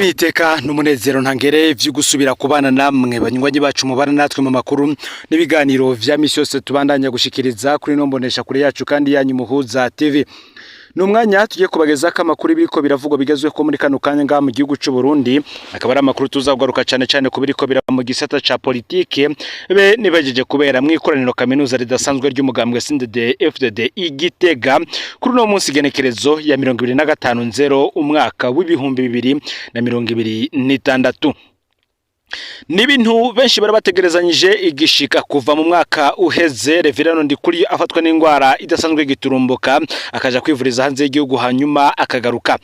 Niteka n'umunezero ntangere vyo gusubira kubana namwe, banywanyi bacu mubana natwe mu makuru n'ibiganiro vya misi yose tubandanya gushikiriza kuri no mbonesha kure yacu kandi yanyu Muhuza TV. Ni umwanya tugiye kubagezako amakuru biriko biravugwa bigezweho muri kano kanya ngaha mu gihugu c'u Burundi, akaba ari amakuru tuzagaruka cane cane ku biriko biraba mu gisata ca politike be nibajeje kubera mw'ikoraniro kaminuza ridasanzwe ry'umugambwe CNDD FDD i Gitega kuri uno munsi, igenekerezo ya 25 nzero umwaka w'2026. Ni ibintu benshi bari bategerezanyije igishika kuva mu mwaka uheze Reverend Ndikuri afatwa n'indwara idasanzwe giturumbuka, akaja kwivuriza hanze y'igihugu, hanyuma akagaruka.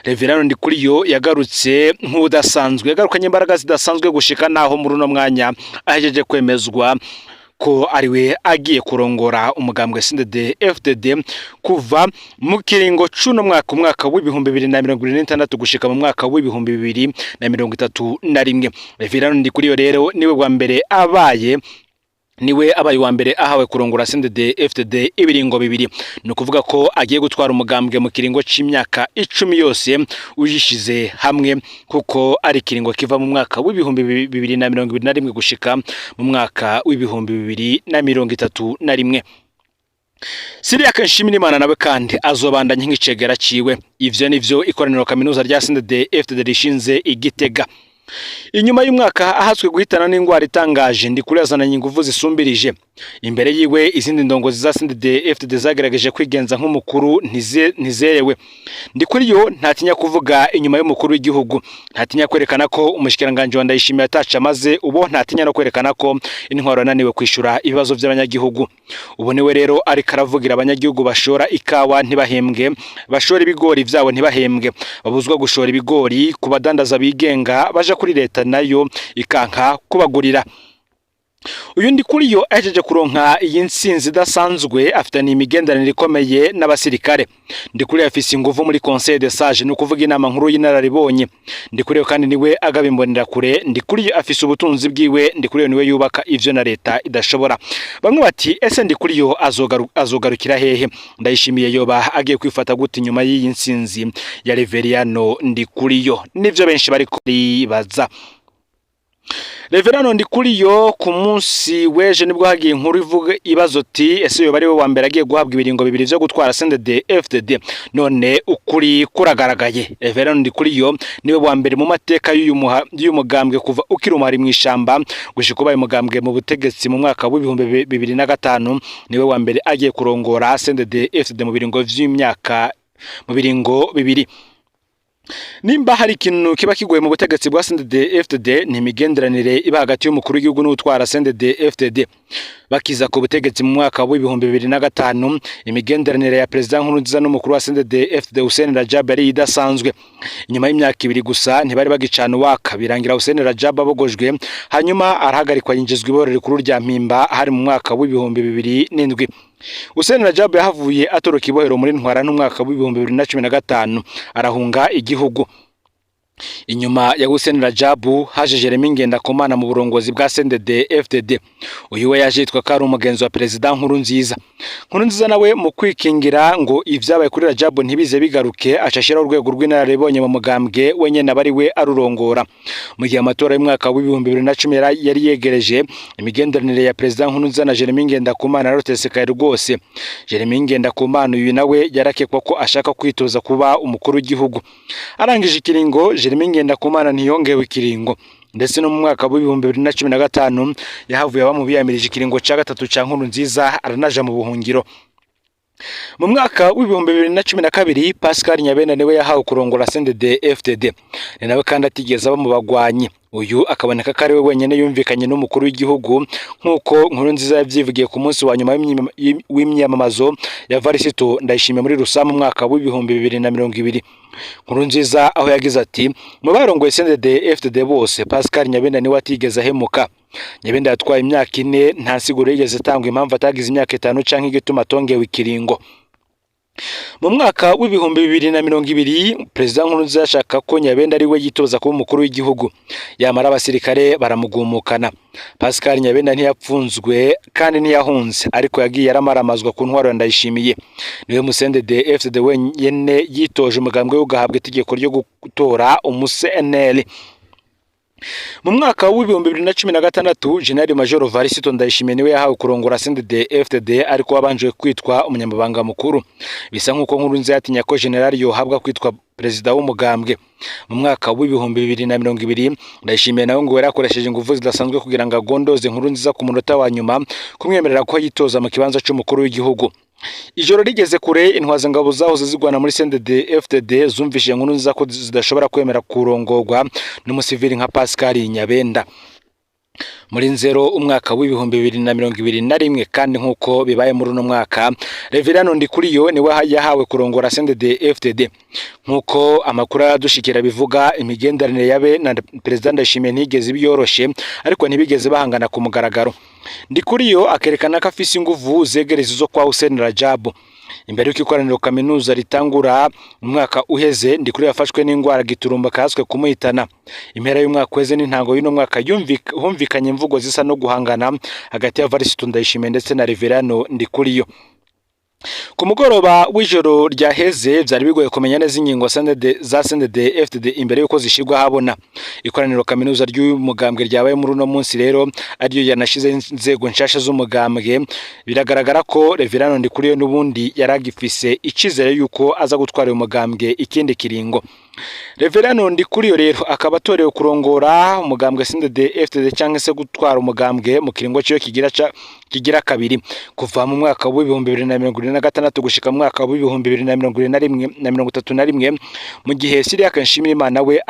Reverend Ndikuriyo yagarutse nk'udasanzwe, yagarukanye imbaraga zidasanzwe gushika naho muri uno mwanya ahejeje kwemezwa ko ariwe agiye kurongora umugambwe CNDD FDD kuva mu kiringo c'uno mwaka, umwaka w'2026 gushika mu mwaka w'2031. Reverend Ndikuriyo rero niwe bwa mbere abaye, niwe abaye wa mbere ahawe kurongora CNDD FDD ibiringo bibiri. Ni ukuvuga ko agiye gutwara umugambwe mu kiringo c'imyaka 10 yose uyishize hamwe, kuko ari ikiringo kiva mu mwaka w'2021 gushika mu mwaka w'2031. Cyriaque Nshimirimana nawe kandi azobandanya nk'icegera ciwe. Ivyo nivyo ikoraniro kaminuza rya CNDD FDD rishinze i Gitega. Inyuma y'umwaka ahatswe guhitana n'indwara itangaje, Ndikuri yazananye inguvu zisumbirije. Imbere yiwe, izindi ndongozi za CNDD FDD zagerageje kwigenza nk'umukuru ntizerewe. Ndikuriyo ntatinya kuvuga inyuma y'umukuru w'igihugu, ntatinya kwerekana ko umushikiranganje wa Ndayishimiye ataca amaze ubo, ntatinya no kwerekana ko intwaro yananiwe kwishura ibibazo by'abanyagihugu. Ubu niwe rero ariko aravugira abanyagihugu bashora ikawa ntibahembwe, bashora ibigori vyabo ntibahembwe, babuzwa gushora ibigori ku badandaza bigenga, baja kuri leta nayo ikanka kubagurira. Uyu Ndikuriyo ahejeje kuronka iyi ntsinzi idasanzwe, afitanye imigenderanire ikomeye n'abasirikare. Ndikuriyo afise inguvu muri Conseil des Sages, ni ukuvuga inama nkuru y'inararibonye. Ndikuriyo kandi niwe agaba imbonerakure. Ndikuriyo afise ubutunzi bwiwe. Ndikuriyo niwe yubaka ivyo na leta idashobora. Bamwe bati: "Ese Ndikuriyo azogarukira hehe? Ndayishimiye yoba agiye kwifata gute inyuma y'iyi ntsinzi ya Reveriyano Ndikuriyo?" Nivyo benshi bariko bibaza. Reverano Ndikuriyo, ku munsi w'ejo nibwo hagiye inkuru ivuga ibazo ati: "Ese yoba ari we wa mbere agiye guhabwa ibiringo bibiri vyo gutwara CNDD FDD?" None ukuri kuragaragaye. Reverano Ndikuriyo niwe wa mbere mu mateka y'uyu mugambwe, kuva ukiri umuhari mw'ishamba gushika ubaye umugambwe mu butegetsi mu mwaka w'2005, niwe wa mbere agiye kurongora CNDD FDD mu biringo vy'imyaka, mu biringo bibiri. Nimba hari ikintu kiba kigoye mu butegetsi bwa CNDD FDD, ni imigenderanire iba hagati y'umukuru w'igihugu n'utwara CNDD FDD. Bakiza ku butegetsi mu mwaka w'2005, imigenderanire ya Perezida Nkurunziza n'umukuru wa CNDD FDD Hussein Rajab yari idasanzwe. Inyuma y'imyaka 2 gusa ntibari bagicana uwaka, birangira Hussein Rajab abogojwe, hanyuma arahagarikwa, yinjizwa ibohero rikuru rya Mpimba. Hari mu mwaka w'2007. Hussein Rajab yahavuye atoroka ibohero muri ntwara n'umwaka w'2015, arahunga igihugu. Inyuma ya Hussein Rajabu haje Jeremy Ngendakumana mu burongozi bwa CNDD FDD. Uyu we yaje yitwa ko ari umugenzi wa Perezida Nkurunziza. Nkurunziza nawe mu kwikingira ngo ivyabaye kuri Rajabu ntibize bigaruke, aca ashiraho urwego rw'inararibonye mu mugambwe we nyene, aba ari we arurongora. Mu gihe amatora y'umwaka w'2010 yari yegereje, imigenderanire ya Perezida Nkurunziza na Jeremy Ngendakumana yarotesekaye rwose. Jeremy Ngendakumana uyu nawe yarakekwa ko ashaka kwitoza kuba umukuru w'igihugu. Arangije ikiringo, Jeremy Ngendakumana ntiyongewe ikiringo, ndetse no mu mwaka w'2015 yahavuye aba mu biyamirije ikiringo ca gatatu ca Nkurunziza, aranaja mu buhungiro. Mu mwaka w'2012 Pascal Nyabenda niwe yahawe kurongora CNDD FDD. Ni nawe kandi atigeze aba mu bagwanyi. Uyu akaboneka ko ari we wenyine yumvikanye n'umukuru w'igihugu, nk'uko Nkurunziza yavyivugiye ku munsi wa nyuma w'imyamamazo ya Varisito Ndayishimiye muri Rusamu mu mwaka w'2020. Nkurunziza aho yagize ati: "Mu barongoye CNDD FDD bose, Pascal Nyabenda niwe atigeze ahemuka." Nyabenda yatwaye imyaka 4, nta nsiguro yigeze atangwa impamvu atagize imyaka 5 canke igituma atongewe ikiringo. Mu mwaka w'2020, Perezida Nkurunziza yashaka ko Nyabenda ari we yitoza kuba umukuru w'igihugu, yamara abasirikare baramugumukana. Pascal Nyabenda ntiyapfunzwe kandi ntiyahunze, ariko yagiye aramaramazwa ku ntwaro ya Ndayishimiye. Niwe mu CNDD FDD wenyene yitoje, umugambwe we ugahabwa itegeko ryo gutora umu CNL. Mu mwaka w'2016, General Major Varisito Ndayishimiye niwe yahawe kurongora CNDD FDD, ariko wabanje kwitwa umunyamabanga mukuru. Bisa nk'uko Nkurunziza yatinya ko General yohabwa kwitwa perezida w'umugambwe. Mu mwaka w'2020, Ndayishimiye nawe ngo yarakoresheje ingufu zidasanzwe kugira ngo agondoze Nkurunziza ku munota wa nyuma kumwemerera ko yitoza mu kibanza c'umukuru w'igihugu. Ijoro rigeze kure, intwazangabo zahoze zigwana muri CNDD FDD zumvishije Nkurunziza ko zidashobora kwemera kurongorwa n'umusivili nka Pascal Nyabenda. Muri Nzero umwaka w'2021 kandi, nk'uko bibaye muri uno mwaka, Reverien Ndikuriyo niwe yahawe kurongora CNDD FDD. Nk'uko amakuru aradushikira bivuga, imigenderanire yabe na Perezida Ndayishimiye ntigeze ibiyoroshe, ariko ntibigeze bahangana ku mugaragaro. Ndikuriyo akerekana ko afise inguvu zegereza izo kwa Hussein Rajabu. Imbere y'uko ikoraniro kaminuza ritangura mu mwaka uheze, Ndikuriyo yafashwe n'ingwara giturumba kaswe kumuhitana. Impera y'umwaka uheze n'intango y'uno mwaka humvikanye imvugo zisa no guhangana hagati ya Varisito Ndayishimiye ndetse na Reverien Ndikuriyo. Ku mugoroba w'ijoro ryaheze, vyari bigoye kumenya neza ingingo za CNDD FDD imbere y'uko zishirwa habona. Ikoraniro kaminuza ry'umugambwe ryabaye muri uno munsi rero, ariyo yanashize inzego nshasha z'umugambwe, biragaragara ko Reverien Ndikuriyo n'ubundi yaragifise icizere yuko aza gutwara uyu mugambwe ikindi kiringo. Reverien Ndikuriyo rero akaba atorewe kurongora umugambwe CNDD FDD cyangwa se gutwara umugambwe mu kiringo ciwe kigira kabiri, kuva mu mwaka w'2026 gushika mu mwaka w'2021 na 31, mu gihe Cyriaque Nshimirimana we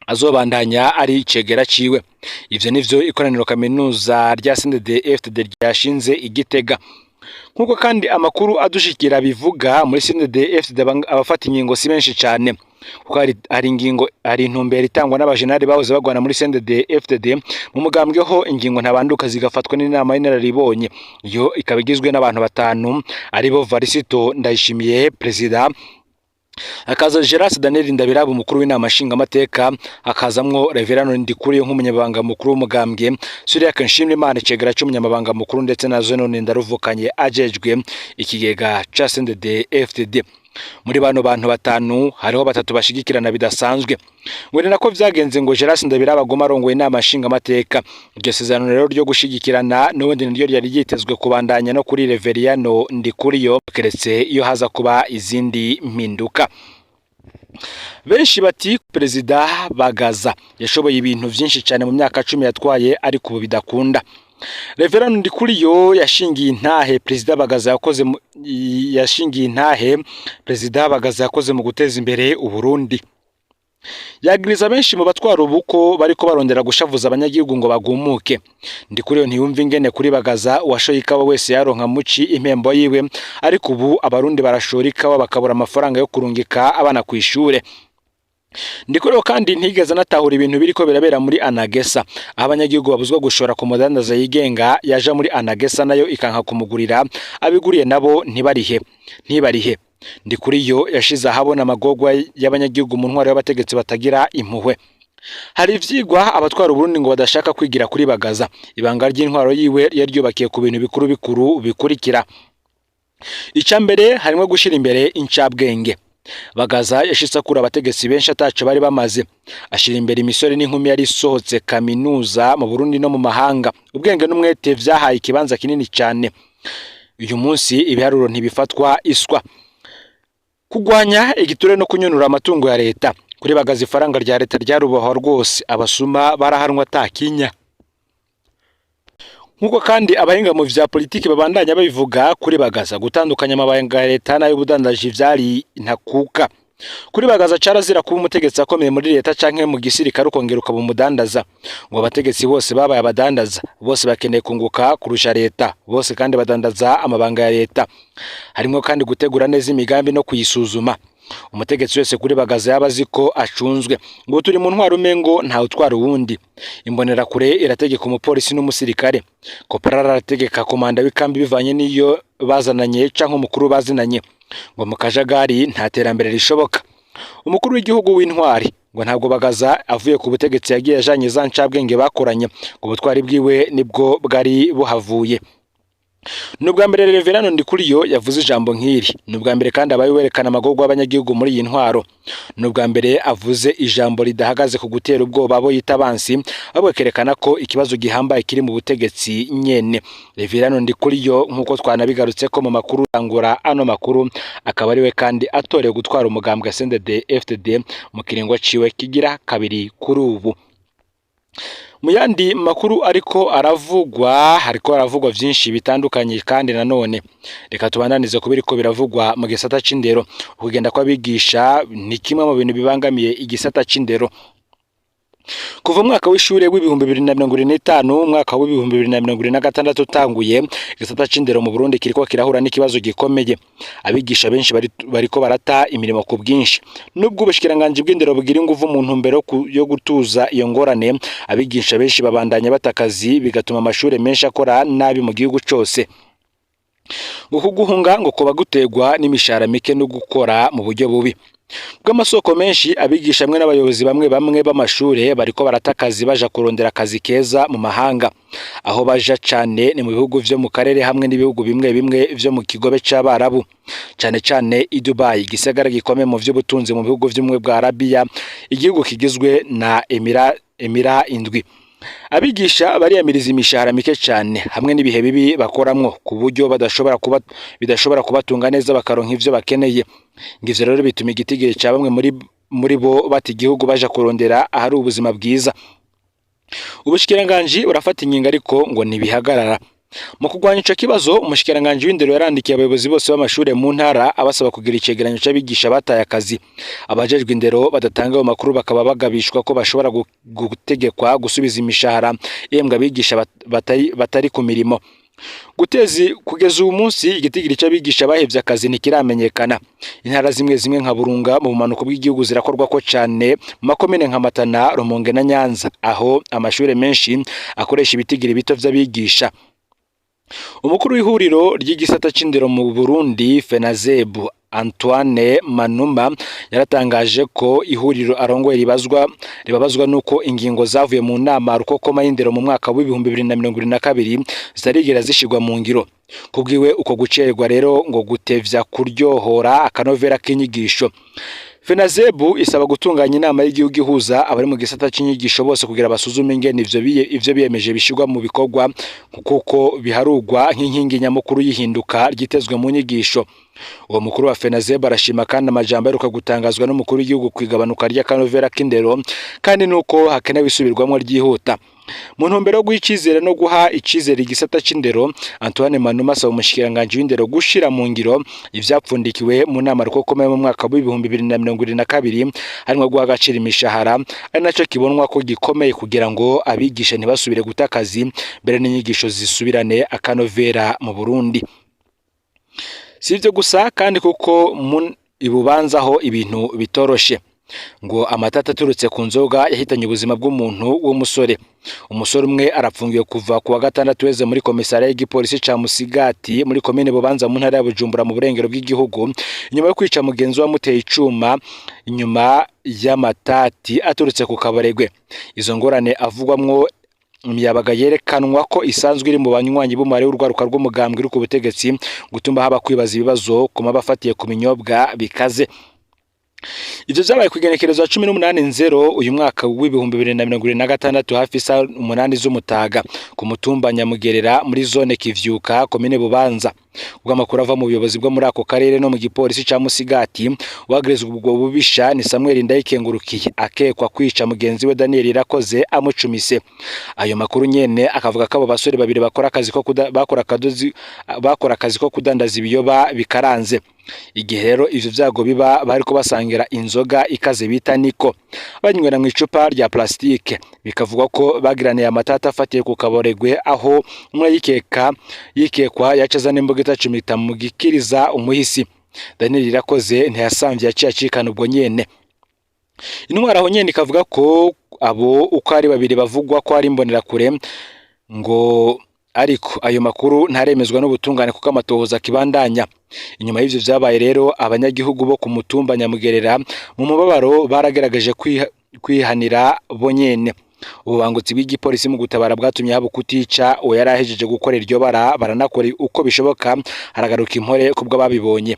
azobandanya ari icegera ciwe. Ivyo nivyo ikoraniro kaminuza rya CNDD FDD ryashinze i Gitega. Nk'uko kandi amakuru adushikira bivuga, muri CNDD FDD abafata ingingo si benshi cyane, kuko hari ingingo, hari intumbero itangwa n'abajenali bahoze bagwana muri CNDD FDD. Mu mugambwe ho ingingo ntabanduka zigafatwa n'inama y'inararibonye, iyo ikaba igizwe n'abantu batanu, aribo Varisito Ndayishimiye perezida, hakaza Geras Daniel Ndabiraba umukuru w'inama nshingamateka, hakazamwo Reverien Ndikuriyo nk'umunyamabanga mukuru w'umugambwe, Cyriaque Nshimirimana icegera c'umunyamabanga mukuru, ndetse na Zenon Ndaruvukanye ajejwe ikigega ca CNDD FDD. Muri bano bantu batanu, hariho batatu bashigikirana bidasanzwe. Ngo ni nako vyagenze ngo Geras Ndabiraba aguma arongoye inama nshingamateka. Iryo sezerano rero ryo gushigikirana n'ubundi niryo ryari ryitezwe kubandanya no kuri Reverien Ndikuriyo, keretse iyo haza kuba izindi mpinduka. Benshi bati Perezida Bagaza yashoboye ibintu vyinshi cyane mu myaka 10 yatwaye, ariko ubu bidakunda. Reverien Ndikuriyo yashingiye intahe Perezida Bagaza yakoze mu guteza imbere Uburundi. Yagiriza benshi mu batwara ubu ko bariko barondera gushavuza abanyagihugu ngo bagumuke. Ndikuriyo ntiyumva ingene kuri Bagaza uwashoye ikawa wese yaronka muci impembo yiwe, ariko ubu Abarundi barashora ikawa bakabura amafaranga yo kurungika abana kw'ishure. Ndikuriyo kandi ntigeze anatahura ibintu biriko birabera muri Anagesa, aho abanyagihugu babuzwa gushora ku mudandaza yigenga, yaja muri Anagesa nayo ikanka kumugurira, abiguriye nabo ntibarihe. Ndikuriyo yashize ahabona amagorwa y'abanyagihugu mu ntwaro y'abategetsi batagira impuhwe. Hari ivyigwa abatwara Uburundi ngo badashaka kwigira kuri Bagaza. Ibanga ry'intwaro yiwe yari ryubakiye ku bintu bikuru bikuru bikurikira: Ica mbere harimwo gushira imbere incabwenge. Bagaza yashitse akura abategetsi benshi ataco bari bamaze, ashira imbere imisore n'inkumi yari isohotse kaminuza mu Burundi no mu mahanga. Ubwenge n'umwete vyahaye ikibanza kinini cane. Uyu munsi ibiharuro ntibifatwa iswa. Kugwanya igiture no kunyonura amatungo ya leta: kuri Bagaza ifaranga rya leta ryarubahwa rwose, abasuma barahanwa atakinya. Nk'uko kandi abahinga mu vya politiki babandanya babivuga, kuri Bagaza gutandukanya amabanga ya leta n'ay'ubudandaji vyari ntakuka. Kuri Bagaza carazira kuba umutegetsi akomeye muri leta canke mu gisirikare ukongera ukaba umudandaza. Ngo abategetsi bose babaye abadandaza, bose bakeneye kunguka kurusha leta, bose kandi badandaza amabanga ya leta. Harimwo kandi gutegura neza imigambi no kuyisuzuma. Umutegetsi wese kuri Bagaza yaba azi ko acunzwe. Ngo turi mu ntwaro umengo ntawe utwara uwundi. Imbonerakure irategeka umupolisi n'umusirikare. Koporari arategeka komanda w'ikambi bivanye n'iyo bazananye canke umukuru bazinanye. Ngo mu kajagari nta terambere rishoboka. Umukuru w'igihugu w'intwari ngo ntabwo Bagaza avuye ku butegetsi yagiye ajanye za ncabwenge bakoranye, ngo ubutwari bwiwe nibwo bwari buhavuye. Ni ubwa mbere Reverano Ndikuriyo yavuze ijambo nk'iri. Ni ubwa mbere kandi abaye werekana amagorwa y'abanyagihugu muri iyi ntwaro. Ni ubwa mbere avuze ijambo ridahagaze ku gutera ubwoba abo yita abansi, ahubwo akerekana ko ikibazo gihambaye kiri mu butegetsi nyene. Reverano Ndikuriyo, nk'uko twanabigarutse ko mu makuru angura ano makuru, akaba ariwe kandi atorewe gutwara umugambwe CNDD FDD mu kiringo ciwe kigira kabiri kuri ubu. Mu yandi makuru ariko aravugwa, hariko haravugwa vyinshi bitandukanye, kandi nanone reka tubandanize kuba biriko biravugwa mu gisata c'indero. Ukugenda kw'abigisha ni kimwe mu bintu bibangamiye igisata c'indero. Kuva umwaka w'ishure w'2025 umwaka w'2026 utanguye, igisata c'indero mu Burundi kiriko kirahura n'ikibazo gikomeye. Abigisha benshi bariko barata imirimo ku bwinshi. Nubwo ubushikiranganji bw'indero bugira inguvu mu ntumbero yo gutuza iyo ngorane, abigisha benshi babandanya bata akazi, bigatuma amashure menshi akora nabi mu gihugu cose. Ngo kuguhunga ngo kuba gutegwa n'imishahara mike no gukora mu buryo bubi bw'amasoko menshi. Abigisha hamwe n'abayobozi bamwe bamwe b'amashure bariko barata akazi baja kurondera akazi keza mu mahanga. Aho baja cane ni mu bihugu vyo mu karere hamwe n'ibihugu bimwe bimwe vyo mu kigobe c'Abarabu, cane cane i Dubai, igisagara gikomeye mu vy'ubutunzi mu bihugu vy'ubumwe bwa Arabiya, igihugu kigizwe na emira indwi. Abigisha bariyamiriza imishahara mike cane hamwe n'ibihe bibi bakoramwo, ku buryo badashobora kuba bidashobora kubatunga neza bakaronka ivyo bakeneye. Ngo ivyo rero bituma igitigiri ca bamwe muri bo bata igihugu baja kurondera ahari ubuzima bwiza. Ubushikiranganji burafata ingingo, ariko ngo ntibihagarara. Mu kurwanya ico kibazo, umushikiranganji w'indero yarandikiye abayobozi bose b'amashure mu ntara abasaba kugira icegeranyo c'abigisha bataye akazi. Abajejwe indero badatanga ayo makuru bakaba bagabishwa ko bashobora gutegekwa gusubiza imishahara ihembwa abigisha batari ku mirimo. Gutezi kugeza uyu munsi, igitigiri c'abigisha bahevye akazi ntikiramenyekana. Intara zimwe zimwe nka Burunga mu bumanuko bw'igihugu zirakorwako cane mu makomine nka Matana, Rumonge na Nyanza, aho amashure menshi akoresha ibitigiri bito vy'abigisha. Umukuru w'ihuriro ry'igisata c'indero mu Burundi, FENASEB, Antoine Manuma, yaratangaje ko ihuriro arongoye ribabazwa nuko ingingo zavuye mu nama rukokoma y'indero mu mwaka w'2022 zitarigera zishirwa mu ngiro. Kubwiwe, uko gucererwa rero ngo gutevya kuryohora akanovera k'inyigisho. FENASEB isaba gutunganya inama y'igihugu ihuza abari mu gisata c'inyigisho bose kugira basuzume ingene ivyo biyemeje bishirwa mu bikorwa, kuko biharugwa nk'inkingi nyamukuru y'ihinduka ryitezwe mu nyigisho. Uwo mukuru wa FENASEB arashima kandi amajambo aheruka gutangazwa n'umukuru w'igihugu ku igabanuka ry'akanovera k'indero, kandi nuko hakenewe isubirwamwo ryihuta. Mu ntumbero yo guha icizere no guha icizere igisata c'indero, Antoine Manuma asaba umushikiranganji w'indero gushira mu ngiro ivyapfundikiwe mu nama rukokoma yo mu mwaka w'2022, harimwo guha agaciro imishahara, ari naco kibonwa ko gikomeye kugira ngo abigisha ntibasubire guta akazi, mbere n'inyigisho zisubirane akanovera mu Burundi. Si ivyo gusa kandi, kuko mu ibubanza ho ibintu bitoroshe. Ngo amatata aturutse ku nzoga yahitanye ubuzima bw'umuntu w'umusore. Umusore umwe arapfungiwe kuva ku wa gatandatu weze muri komisariya y'igipolisi ca Musigati muri komine Bubanza mu ntara ya Bujumbura mu burengero bw'igihugu, inyuma yo kwica mugenzi we amuteye icuma inyuma y'amatati aturutse ku kabaregwe. Izo ngorane avugwamwo imiyabaga yerekanwa ko isanzwe iri mu banywanyi b'umubare w'urwaruka rw'umugambwe uri ku butegetsi, gutuma haba kwibaza ibibazo ku maba afatiye ku binyobwa bikaze. Ivyo vyabaye kw'igenekerezo 18/0 uyu mwaka w'2026, hafi isaha 8 z'umutaga, ku mutumba Nyamugerera muri zone Kivyuka, komine Bubanza. Ubwo amakuru ava mu buyobozi bwo muri ako karere no mu gipolisi ca Musigati, uwagirizwa ubwo bubisha ni Samuel Ndayikengurukiye, akekwa kwica mugenzi we Daniel Irakoze amucumise. Ayo makuru nyene akavuga ko abo basore babiri bakora akazi ko kudandaza ibiyoba bikaranze. Igihe rero ivyo vyago biba, bariko basangira inzoga ikaze bita Niko, banywera mu icupa rya plastike. Bikavugwa ko bagiraniye amatata afatiye ku kaboregwe, aho umwe yikekwa yaca azana imbugita acumita mu gikiriza umuhisi. Daniel Irakoze ntiyasamvye, yaciye acikana ubwo nyene. Intwaro aho nyene ikavuga ko abo uko ari babiri bavugwa ko ari imbonerakure ngo, ariko ayo makuru ntaremezwa n'ubutungane kuko amatohoza akibandanya. Inyuma y'ivyo vyabaye rero, abanyagihugu bo ku mutumba Nyamugerera mu mubabaro baragerageje kwihanira bo nyene. Ububangutsi bw'igipolisi mu gutabara bwatumye haba kutica uwo yari ahejeje gukora iryo bara, baranakora uko bishoboka haragaruka impore kubwo ababibonye.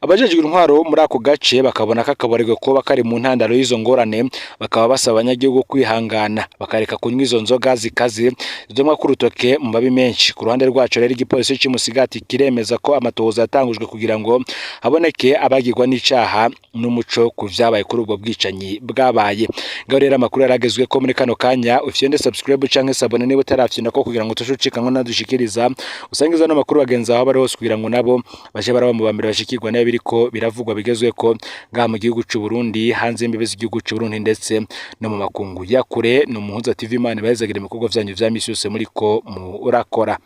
Abajejwe intwaro muri ako gace bakabona ko akabariro koba kari mu ntandaro y'izo ngorane, bakaba basaba abanyagihugu kwihangana bakareka kunywa izo nzoga zikaze zidomwa k'urutoke mu mabi menshi. Ku ruhande rwaco rero, igipolisi c'Imusigati kiremeza ko amatohoza yatangujwe kugira ngo haboneke abagirwa n'icaha n'umuco ku vyabaye kuri ubwo bwicanyi bwabaye. Ngaho rero amakuru yaragezwe ko muri kano kanya. Ufyonde subscribe canke s'abonner niba utarafyonda ko kugira ngo utashucikanwa nadushikiriza. Usangiza no makuru bagenzi aho bari hose kugira ngo nabo baje baraba mu bambere bashikirwa nayo biriko biravugwa bigezweko ngaha mu gihugu c'u Burundi, hanze y'imbibe z'igihugu c'u Burundi, ndetse no mu makungu ya kure. Ni Umuhuza TV. Imana ibahezagira ibikorwa vyanyu vya misi yose muriko murakora.